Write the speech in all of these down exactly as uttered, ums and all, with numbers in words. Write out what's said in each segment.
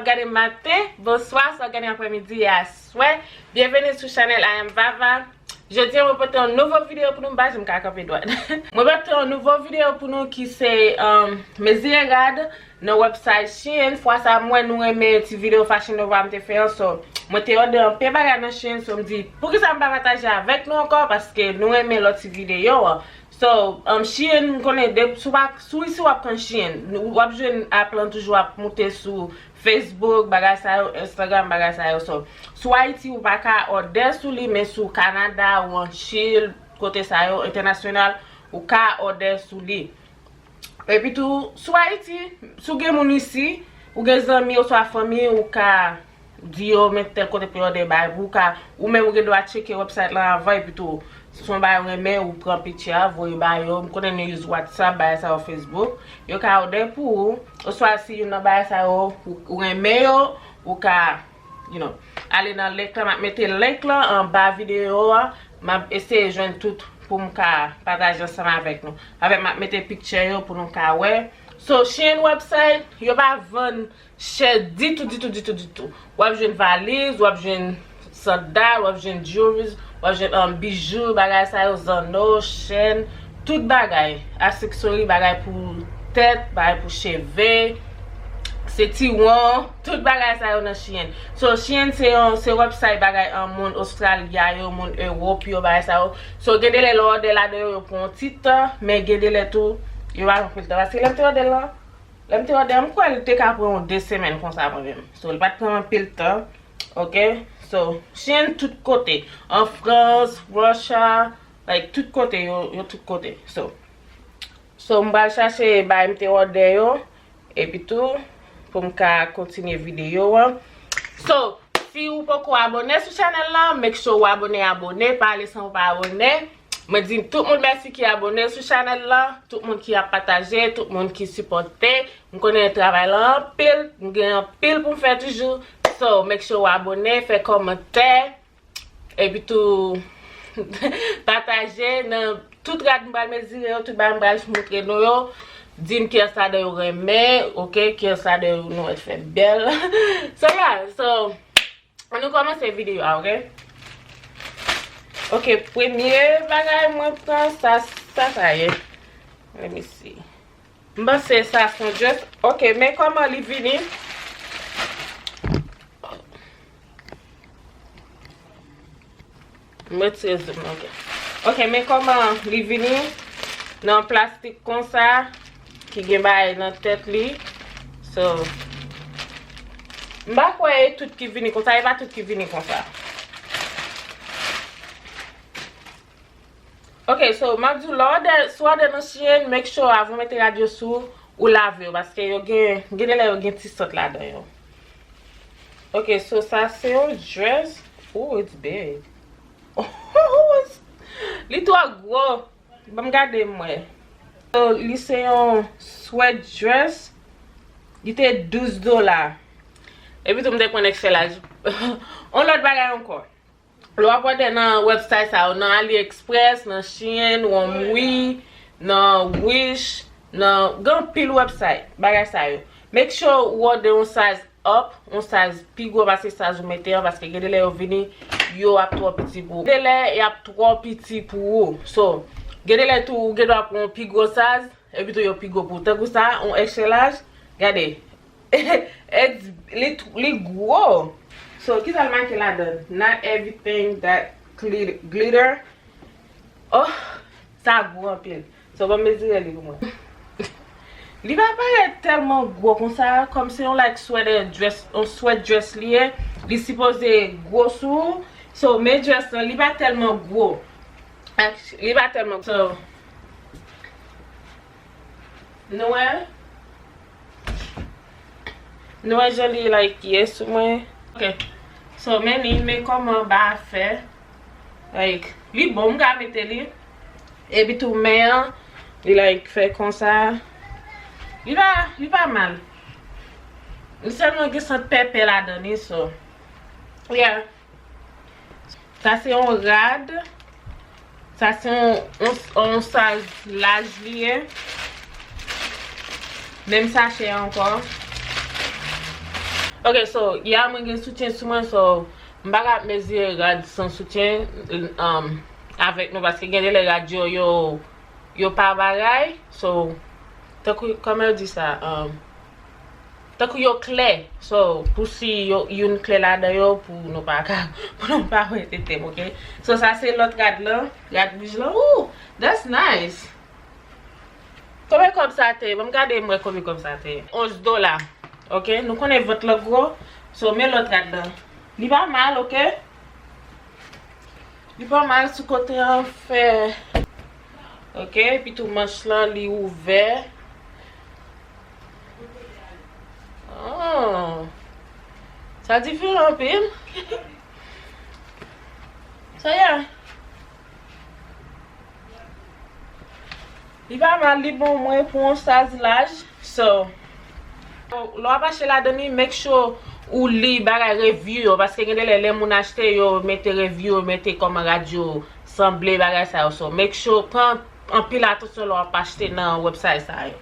Gade maten, bonswa, sa w gade aprèmidi e aswè. Byenveni sou chanèl I Am Vava. Jodi a, mwen pote yon nouvo videyo pou nou, m pa janm ka kanpe dwat. Mwen pote yon nouvo videyo pou nou ki se, um, mezire rad nan website Shein. Fwa sa, mwen nou renmen ti videyo Fashion Nova m te fè an, so, mwen te òdè anpil bagay nan Shein, so, m di, poukisa m pa pataje avèk nou ankò, paske nou renmen lòt ti videyo an. So, um, Shein, m konnen, de, si w pa, si w isi w ap pran Shein, w ap jwenn app lan toujou ap moute sou Facebook, bagay sa yo, Instagram, bagay sa yo. So, si w Ayiti, ou pa ka òdè sou li, men si w Kanada, ou an Chil, kote sa yo, entènasyonal, ou ka òdè sou li. Epi tou, si w Ayiti, si w gen moun isi, ou gen zanmi oswa fanmi, ou ka di yo men tèl kote pou yo òdè bagay pou ou ka, ou menm ou gen dwa tcheke website lan avan, epi tou, si se yon bagay ou renmen, ou pran picture a, voye ba yo. M konnen nou use WhatsApp, bagay sa yo, Facebook. Yo ka òdè pou ou. Oswa si youn nan bagay sa yo, ou, ou renmen yo, ou ka, you know, ale nan link lan. M ap mete link lan anba videyo a. M ap eseye jwenn tout pou m ka pataje ansanm avèk nou. Avèk m ap mete picture yo pou nou ka wè. So, Shein website, yo pa vann chè ditou, ditou, ditou, ditou. W ap jwenn valiz, w ap jwenn sandal, w ap jwenn jewelries, w ap jwenn, um, bijou, bagay sa yo, zanno, chèn, tout bagay, aksesori, bagay pou tèt, bagay pou cheve, sentiwon, tout bagay sa yo nan Shein. So, Shein se yon, se website bagay an moun Ostralya yo, moun Ewòp yo, bagay sa yo. So, gen de lè lè w òdè ladan yo, yo pran yon ti tan, men gen de lè tou, yo pa pran anpil tan. Paske lè m te òdè l lan, Lè m te òdè, m kwè l te ka pran yon de semèn konsa mwen menm. So, li pa t pran anpil tan. Ok? So, Shein tout kote. An Frans, Russia, like, tout kote, yo, yo tout kote. So, so m pral chache bagay m te òdè yo, epi tou, pou m ka kontinye videyo an. So, si ou poko abòne sou chanèl lan, make sure ou abòne, abòne, pa ale san ou pa abòne. Mwen di tout moun mèsi ki abòne sou chanèl lan, tout moun ki ap pataje, tout moun ki sipòte. M konnen travay lan anpil, m gen anpil pou m fè toujou. So, make sure ou abòne, fè kòmantè, epi tou pataje nan tout rad m pral mezire yo, tout bagay m pral montre nou yo. Di m kiyès ladan yo renmen, ok, kiyès ladan yo nou wè fè bèl. So, yeah, so, Ann nou kòmanse videyo a, ok? Ok, premye bagay mwen pran, sa, sa, sa ye. Let me see. M panse sa se yon dress. Ok, men kòman li vini. M retire zoom, ok. Ok, men kòman li vini nan plastik konsa, ki gen bagay nan tèt li. So, m pa kwè e tout ki vini konsa, e pa tout ki vini konsa. Ok, so, m ap di w, lè w òdè, si w òdè nan Shein, make sure avan w mete rad yo sou, ou lave yo, paske yo gen, gen de lè yo gen ti sant ladan yo. Ok, so sa se yon dress. Ooh, it's big. Li twò gwo. Ban m gade m wè. So, li se yon sweat dress. Li te douz dola. Epi tou m te pran extra large. On lòt bagay ankò. Lè w ap òdè nan website sa yo, nan AliExpress, nan Shein, Onmwe, nan Wish, nan, gen anpil website, bagay sa yo. Make sure ou òdè yon size up, yon size pi gwo pase size ou mete an, paske gen de lè yo vini, yo ap twò piti pou ou. Gen de lè, y ap twò piti pou ou. So, gen de lè tou, ou gen dwa pran yon pi gwo size, epi tou yo pi gwo pou ou. Tankou sa, yon extra large, gade, It's, li, li gwo. So, kisa l make ladan? Not everything that glit-, glitter. Oh, sa gwo anpil. So, ban m mezire li pou mwen. Li pa parèt tèlman gwo konsa, kòm se yon, like, sweater dress, yon sweat dress li ye. Li sipoze gwo sou ou. So, men dress lan, li pa tèlman gwo. Actu-, li pa tèlman, so, nou wè? Nou wè jan li, like, ye sou mwen? Ok. So, men li, men kòman ba a fè. Like, li bon, m ka mete li. Epi tou men an, li, like, fè konsa. Li pa, li pa mal. Li sèlman gen sant pèpè ladan li, so. Yeah. Sa se yon rad. Sa se yon, yon, yon size laj li ye. Menm sachè ankò. Ok, so, ya mwen gen soutyen sou mwen, so, m pa ka ap mezire rad san soutyen, um, avèk nou, paske gen de lè rad yo, yo, yo pa bagay, so, tankou, kòman yo di sa, um, tankou yo klè, so, pou si yo, youn klè ladan yo, pou nou pa ka, pou nou pa wè tete m, ok? So, sa se lòt rad lan, rad wouj lan, ooh, that's nice! Konbyen kòb sa te ye? Ban m gade m wè konbyen kòb sa te ye. Onz dola. Ok, nou konnen vant lan gwo. So, men lòt rad lan. Li pa mal, ok? Li pa mal sou kote an fè. Ok, epi tou manch lan, li ouvè. Oh. Sa diferan anpil. Sa ye. Li pa mal, li bon mwen pou yon size laj. So, lè w ap achte ladan li, make sure ou li bagay review yo, paske gen de lè, lè moun achte yo, mete review yo, mete kòman rad yo sanble, bagay sa yo. So, make sure, pran anpil atansyon lè w ap achte nan website sa yo.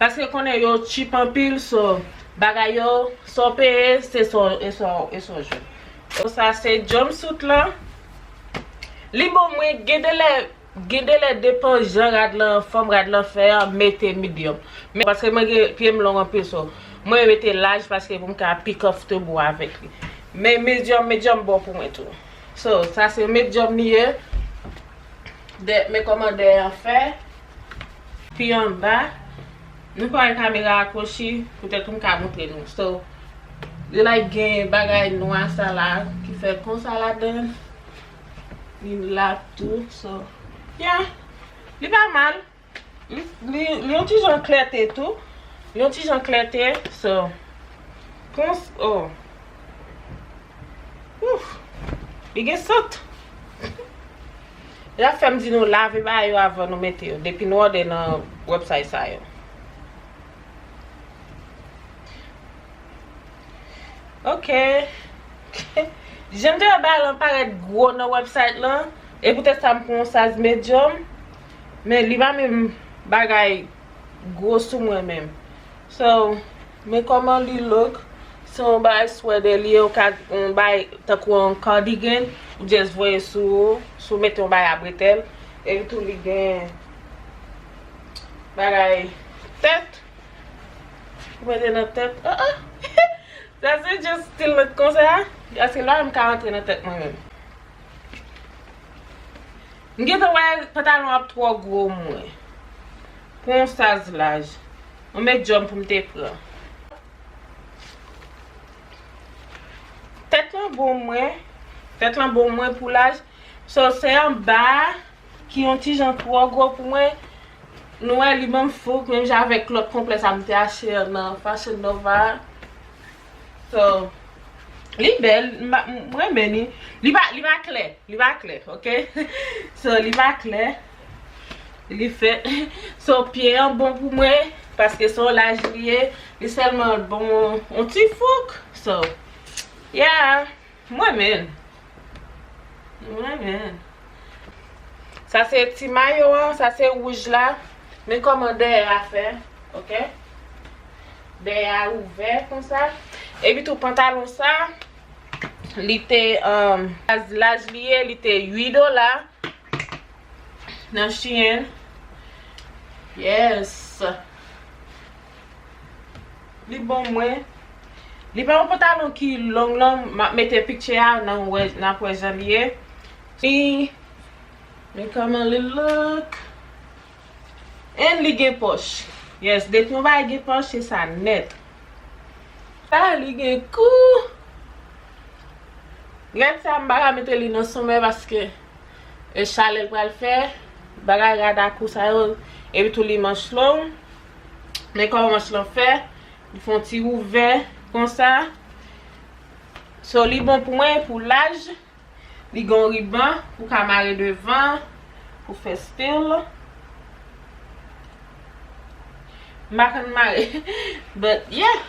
Paske konnen yo cheap anpil, so, bagay yo, sa w peye, se sa w, e sa w, e sa w jwenn. So, sa se jumpsuit lan. Li bon mwen, gen de lè, gen de lè depan jan rad lan, fòm rad lan fè a, mete medium. Men paske mwen gen pye m long anpil, so, mwen mete laj paske pou m ka pi comfortable avèk li. Men medium, medium bon pou mwen tou. So, sa se medium li ye. De, men kòman dèyè an fè. Pi anba, nou pa wè kamera a kwochi, poutèt m ka montre nou. So, li like gen bagay nwa sa la, ki fè konsa ladan. Li la tou, so, yeah, li pa mal. Li, li, li yon ti jan klète tou. Li yon ti jan klète, so, kons-, oh. Ouf, li gen sant. Sa fè m di nou lave bagay yo avan nou mete yo. Depi nou òdè nan website sa yo. Ok. Jan m te wè bagay lan parèt gwo nan website lan, e poutèt sa m pran yon size medium, men li pa menm bagay gwo sou mwen menm. So, men kòman li look. Se yon bagay sweater li ye, ou ka, yon bagay tankou yon cardigan, ou just voye sou ou, si w mete yon bagay a bretèl, epi tou li gen bagay tèt, ou mete nan tèt, ah, ah. Sa se just stil mwen konsa, paske la m ka rantre nan tèt mwen menm. M gentan wè pantalon ap twò gwo mwen. Pou yon size laj. Yon medium pou m te pran. Tèt lan bon mwen. Tèt lan bon mwen pou laj. So, se anba a ki yon ti jan twò gwo pou mwen. Nou wè li ban m fouk, menm jan avèk lòt konplè sa m te achte nan Fashion Nova. So, li bèl, m, m renmen li. Li pa, li pa klè, li pa klè, ok? So, li pa klè. Li fèt. So, pye an bon pou mwen, paske se yon laj li ye. Li sèlman bon yon ti fouk. So, yeah. Mwen menm. Mwen menm. Sa se ti mayo an, sa se wouj la. Men kòman dèyè a fè, ok? Dèyè a ouvè konsa. Epi tou pantalon sa, li te, um, laj, laj li ye, li te uit dola. Nan Shein. Yes. Li bon mwen. Li pa yon pantalon ki long long, m ap mete picture a, nan wè, n ap wè jan li ye. Li, men kòman li look. And li gen pòch. Yes, depi yon bagay gen pòch, se sa nèt. Sa, li gen kou. Rad sa, m pa ka mete li nan somè paske e chalè l pral fè, bagay rad a kou sa yo, epi tou li manch long. Men kòman manch lan fè, li fè yon ti ouvè konsa. So, li bon pou mwen, pou laj. Li gen yon riban pou ka mare devan, pou fè stil. M pa konn mare. But, yeah.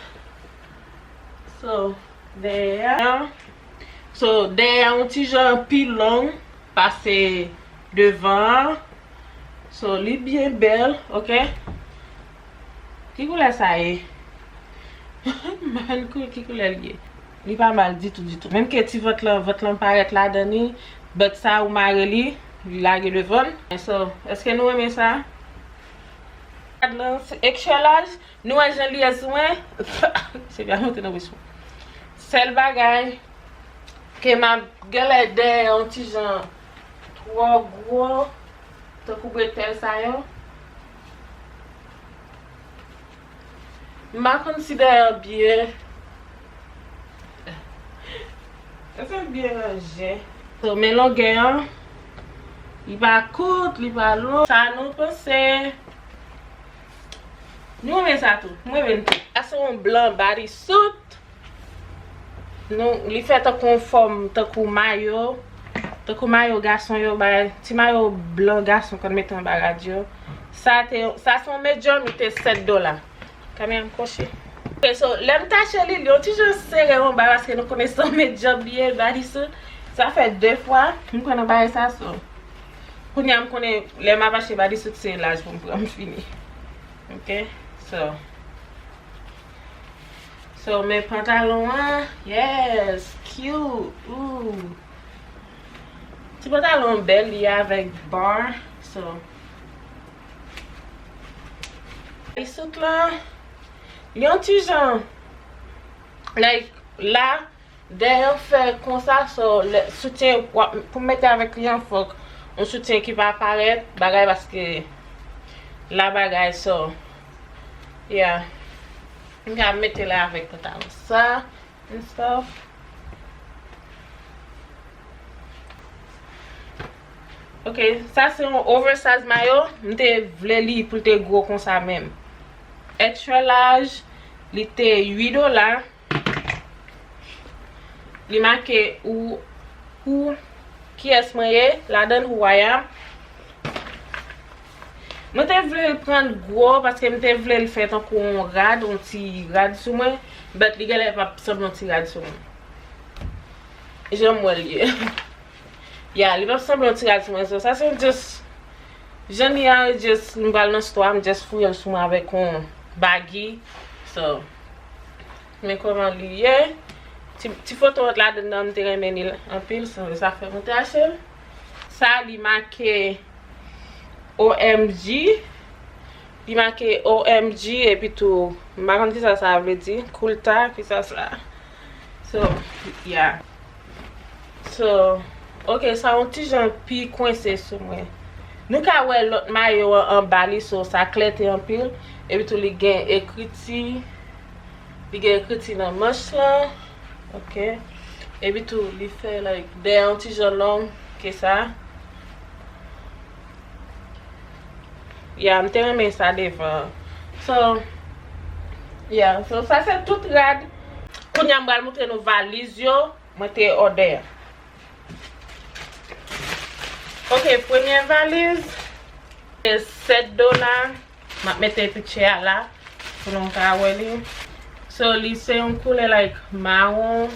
So, dèyè a. So, dèyè a yon ti jan pi long pase devan an. So, li byen bèl, ok? Ki koulè sa ye? Mwen ki, ki koulè l ye. Li pa mal ditou, ditou. Menm ke ti vant lan, vant lan parèt ladan li, but sa ou mare li, li lage devan. So, èske nou renmen sa? Rad lan, se extra large. Nou wè jan li ye sou mwen. Se byen monte nan bouch mwen. Sèl bagay ke m ap genlè dèyè yon ti jan twò gwo, tankou bretèl sa yo. M pa konn si dèyè byen. Èske l byen ranje? So, men longè an, li pa kout, li pa long. Sa nou panse? Nou renmen sa tou. Mwen renmen tou. Sa se yon blan bodysuit. Nou, li fè tankou yon fòm, tankou mayo. Tankou mayo gason yo bay. Ti mayo blan gason konn mete anba rad yo. Sa te, sa se yon medium, li te sèt dola. Kamera m kwochi. Ok, so, lè m t achte li, li yon ti jan sere anba paske nou konnen se yon medium li ye, bodysuit. Sa fè de fwa, m pran nan bagay sa, so. Kounye a m konnen, lè m ap achte bodysuit, se laj pou m pran, m fini. Ok, so. So, men pantalon an, yes, cute, ooh. Ti pantalon bèl, li avèk bar, so. Bodysuit lan, li yon ti jan, like, la, dèyè fè konsa, so, lè, soutyen, w ap, pou mete avèk li an, fòk yon soutyen ki pa parèt, bagay, paske la bagay, so, yeah. M ka mete la avèk pantalon sa, and stuff. Ok, sa se yon oversize mayo. M te vle li pou l te gwo konsa menm. Extra large, li te uit dola. Li make ou, ou, kiyès mwen ye, ladan who I am. Mwen te vle l pran gwo paske m te vle l fè tankou yon rad, yon ti rad sou mwen, but li genlè p ap sanble yon ti rad sou mwen. Jan m wè l ye. Yeah, li p ap sanble yon ti rad sou mwen, so sa se just, jan li a, just, m pral nan store, m just fouye l sou mwen avèk yon baggy, so. Men kòman li ye. Ti, ti foto ant ladan nan, m te renmen li anpil, sa, sa fè mwen te achte l. Sa, li make O M G. Li make O M G, epi tou, m pa konn kisa sa vle di. Koulta, kisa sa. So, yeah. So, ok, sa yon ti jan pi kwense sou mwen. Nou ka wè lòt mayo an anba li, so sa klète anpil. Epi tou li gen ekriti, li gen ekriti nan manch lan. Ok. Epi tou li fè, like, dèyè yon ti jan long ke sa. Yeah, m te renmen sa devan. So, yeah, so sa se tout rad. Kounye a m pral montre nou valiz yo. Mwen te òdè. Ok, premye valiz, se sèt dola. M ap mete picture a la pou nou ka wè li. So, li se yon koulè, like, mawon.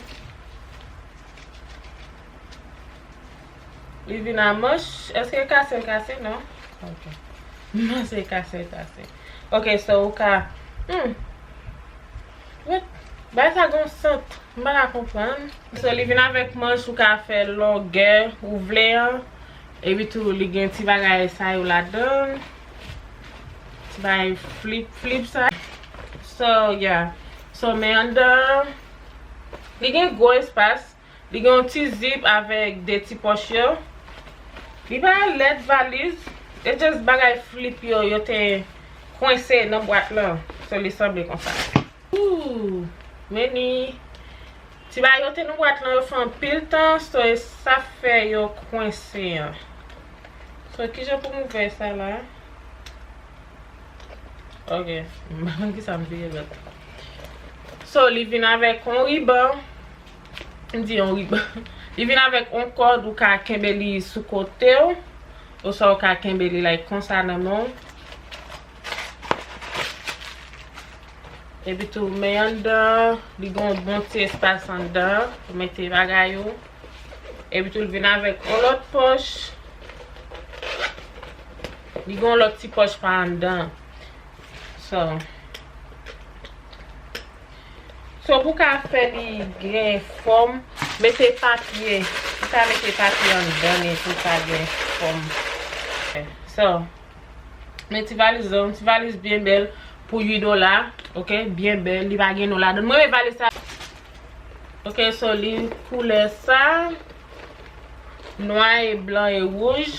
Li vin a manch. Èske l kase? L kase, non? Ok. Non, se kase, l kase. Ok, so ou ka, hmm. Wait, bagay sa gon sant. M pa ka konprann. So, li vin avèk manch, ou ka fè longè ou vle an. Epi tou, li gen ti bagay sa yo ladan. Ti bagay flip, flip sa. So, yeah. So, men anndan, li gen gwo espas. Li gen yon ti zip avèk de ti pòch yo. Li pa lèd valiz. E just bagay flip yo, yo te kwense nan bwat lan. So, li sanble konsa. Ooh, men ni ti bagay yo te nan bwat lan, yo fè anpil tan, so e sa fè yo kwense an. So, kijan pou m ouvè sa la? Ok, m pa konn kisa m vire lòt. So, li vin avèk yon riban. M di yon riban. Li vin avèk yon kòd, ou ka kenbe li sou kote w. Oswa ou ka kenbe li, like, konsa nan men w. Epi tou, men anndan, li gen yon bon ti espas anndan pou mete bagay ou. Epi tou, li vin avèk yon lòt pòch. Li gen yon lòt ti pòch pa anndan. So, So, pou ka fè li gen fòm, mete papye. Ou ka mete papye anndan li pou ka gen fòm. So, men ti valiz la, yon ti valiz byen bèl pou uit dola, ok, byen bèl, li pa gen non ladan. Mwen renmen valiz sa. Ok, so li koulè sa, nwa e blan e wouj.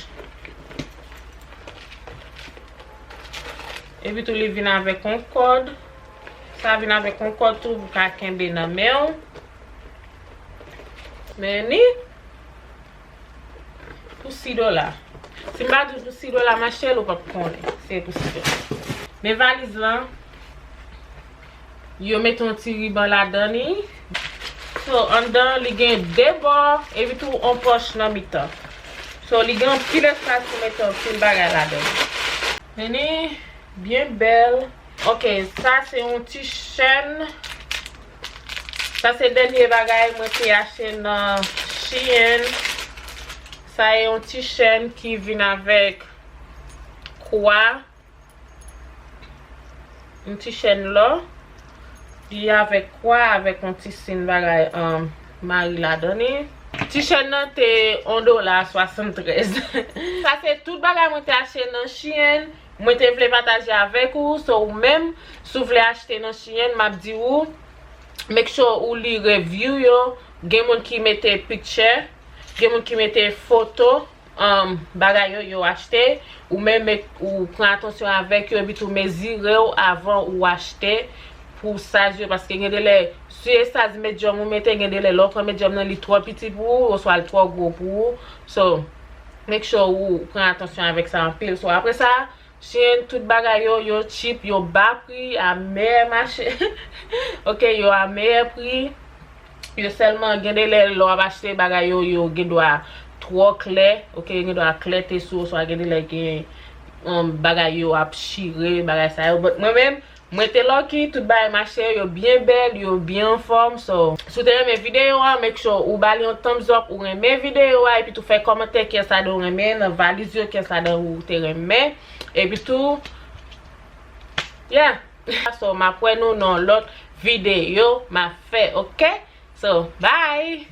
Epi tou li vin avèk yon kòd. Sa vin avèk yon kòd tou pou ka kenbe nan men w. Men ni pou sis dola. Si m pa di w pou sis dola, ma chère, ou p ap konnen. Se pou sis dola. Men valiz lan, yo mete yon ti riban ladan li. So, anndan li gen de bò, epi tou yon pòch nan mitan. So, li gen anpil espas pou mete anpil bagay ladan li. Men ni byen bèl. Ok, sa se yon ti chèn. Sa se dènye bagay mwen te achte nan Shein. Sa e yon ti chèn ki vin avèk kwa. Yon ti chèn lò. Li avèk kwa, avèk yon ti siy bagay, um, mari ladan li. Ti chèn nan te yon dola swasanntrèz. Sa se tout bagay mwen te achte nan Shein. Mwen te vle pataje avèk ou, so ou menm, si w vle achte nan Shein, m ap di ou, make sure ou li review yo. Gen moun ki mete picture, gen moun ki mete foto, um, bagay yo, yo achte. Ou menm, ou pran atansyon avèk yo, epi tou mezire w avan ou achte pou size yo, paske gen de lè, si e size medium ou mete, gen de lè lè w pran medium nan, li twò piti pou ou, oswa li twò gwo pou ou. So, make sure ou pran atansyon avèk sa anpil. So, apre sa, Shein, tout bagay yo, yo cheap, yo ba pri, a meyè mache. Ok, yo a meyè pri. Yo sèlman, gen de lè, lè w ap achte bagay yo, yo gen dwa twò klè. Ok, yo gen dwa klète sou, oswa gen de lè gen, um, bagay yo ap chire, bagay sa yo. But mwen menm, mwen te lucky, tout bagay mache, yo byen bèl, yo byen anfòm. So, si w te renmen videyo a, make sure ou ba li yon thumbs up, ou renmen videyo a, epi tou fè kòmantè kiyès ladan ou renmen, nan valiz yo, kiyès ladan ou te renmen. Epi tou, yeah. So, m ap wè nou nan lòt videyo m ap fè, ok? So, bye!